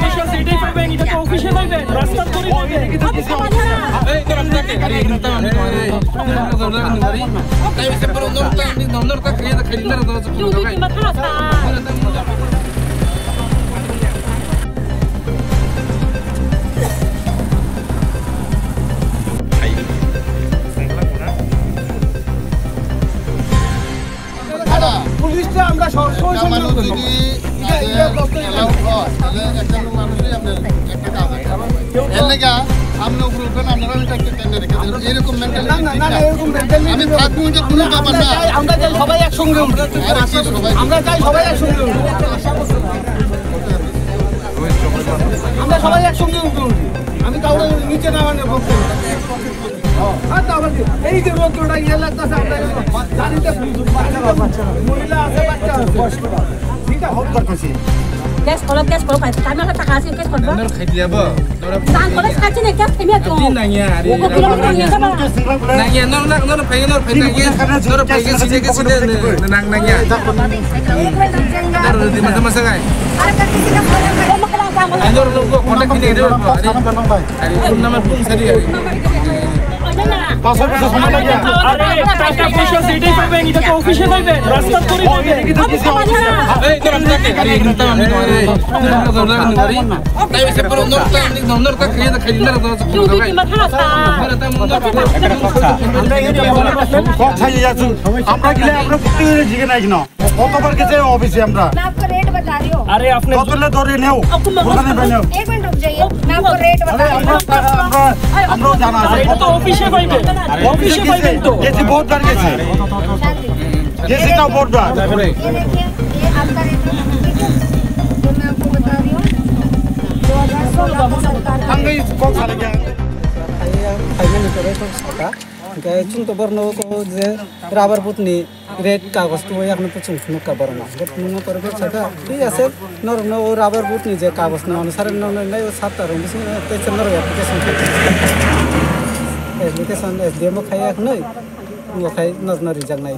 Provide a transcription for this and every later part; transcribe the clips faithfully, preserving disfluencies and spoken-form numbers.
অফিসিয়াল, এটাই পাইবেন, এটা তো অফিসে পাইবেন, রাস্তার করে পাইবেন। পুলিশটা আমরা সবসময় সম্মান করবো। যদি এটা, এটা তাদের করতে অ্যালাউ হয়, তাহলে একটা লোক মানুষই আপনার একটা কাজ হয়। এর লেগে আপনি উপরে উঠবেন, আপনারা ওইটা একটা টেন্ডার রেখে দিলেন। এরকম মেন্টালিটি না, না, ঠিক না, না। এরকম মেন্টালিটি আমি না। থাকবো, ওইটা কোনো আমরা, ব্যাপার আমরা না। চাই, আমরা চাই সবাই একসঙ্গে উঠুক। আরে কি সবাই? আমরা চাই সবাই একসঙ্গে উঠুক। আমরা সবাই একসঙ্গে উঠুক। আমি কাউকে নিচে নামানোর পক্ষে না। আর তো আবার কি? এই যে রোদ্রটা ইয়ে লাগতেছে, আপনার গাড়িতে মহিলা আছে, বাচ্চা আছে। ঠিক আছে, হোক করতেছি। কেস করো, কেস করো, ভাই। কার নামে টাকা আছে, কেস করবো। Nor khaidi abo. Nor Nang kore sakchini, keha themia to. Nangya, are, nangya. Nangya, nor, nor, nor, phai, nor, phai, nangya. Nor, phai, side, side, nang, nangya. Nor, di masa, masa, guys. Nor, nor, nor, contact ni, nor, are, are, phone number, phone sadi, are. পাঁচশো কিছু সময় লাগে। আরে, টাকা পয়সা যেটাই পাবেন, এটা তো অফিসে পাবেন, রাস্তার করে পাবেন। এই, তোরা, তোরা, আরে, এখানে তো আমি তোমার, এই, তোরা, তোরা, তোরা, তাই সে পুরো নরক, নরক, নরক, খেয়ে, খেয়ে, নরক, নরক, নরক, নরক। কথা এই যে আমরা, কথা এই যে আমরা প্রত্যেক দিন জিগে নাই কেন? কতবার গেছে অফিসে আমরা? मैं आपको रेट बता रही हूँ। আরে, আপনি কত হলে ধরে নেও? आपको मैं কোথায় নেবে নেও? एक मिनट रुक जाइए, मैं आपको रेट আরে, बता रही আমরা, हूँ। আমরা, আমরাও জানা আছে। আরে, এটা তো অফিসে পাইবেন। আরে, অফিসে গেছে, পাইবেন তো। গেছে, বহুতবার গেছে। शांति। গেছে, তাও বহুতবার। ये देखिए, ये आपका रेट है, ठीक है? ये मैं आपको बता रही हूँ। दो हज़ार सोलह का सरकार का আমরা এই কম সালে গিয়া। Hingke chwng to borno ko je rubber board ni red kagos to yakno to chwng phunuk ka borno. Hingke phunuk no pore khe sakha, thik ase, norok no o rubber board ni je kagos no ano sare no nai o sapta rok bisingo tei chwng norok application khe. Application S D M o khai yaknoi, ngo khai norok no rijak nai.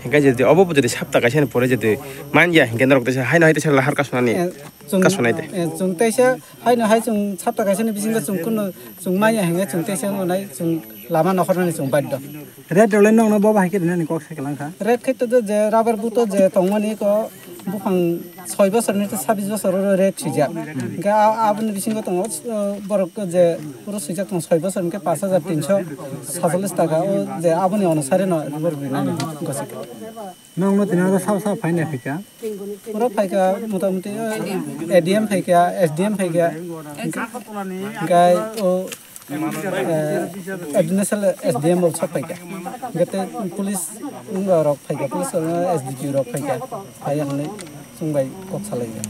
Hingke jodi obo jodi sapta kaisa ni pore jodi man ya hingke norok teisa hai no hai teisa lahar kasonani. Eh, chwng, kasonai de. Eh, chwng teisa hai no hai chwng sapta kaisa ni bisingo chwng kuno chwng maya hingke chwng teisa no nai chwng lama nokhornani chwng baddo. Red role nokno bo bahai khe rinani kok se kwlangkha. Red khe to je rubber board o je tongmani ko buphang soi bosor ni sabis bosor o red swijak. Hingke a-, aboni bisingo tongo, uh, borok je puro swijak tongo soi bosor hingke pash hajar tinso satsolish taka o je aboni onusare no borok rinani gosik. Nokno tini oro sabo sabo phaina phika. Puro phaika motamuti, uh, A D M phaika, S D M phaika. Hingke o Eh, additional S D M rok sok phaikha. Hingke tei police rok phaikha, police rok, S D P O rok phaikha. Phai hwnwi chwng bai kok salaikha.